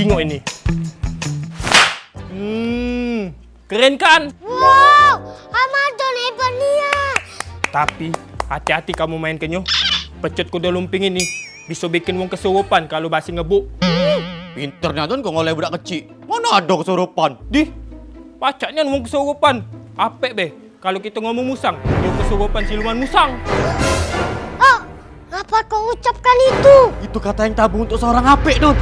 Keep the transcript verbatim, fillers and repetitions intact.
Tengok ini. Hmm, keren kan? Wow, Ramadan hebat nian. Tapi hati-hati kamu main kenyo. Pecut kuda lumping ini bisa bikin wong kesurupan kalau basi ngebuk. Pinter nian kau ngoleh budak kecik. Mana ada kesurupan? Dih, pacak nian wong kesurupan. Apek be. Kalau kito ngomong musang, yo kesurupan siluman musang. Oh, ngapa kau ucapkan itu? Itu kata yang tabu untuk seorang apek, Dot.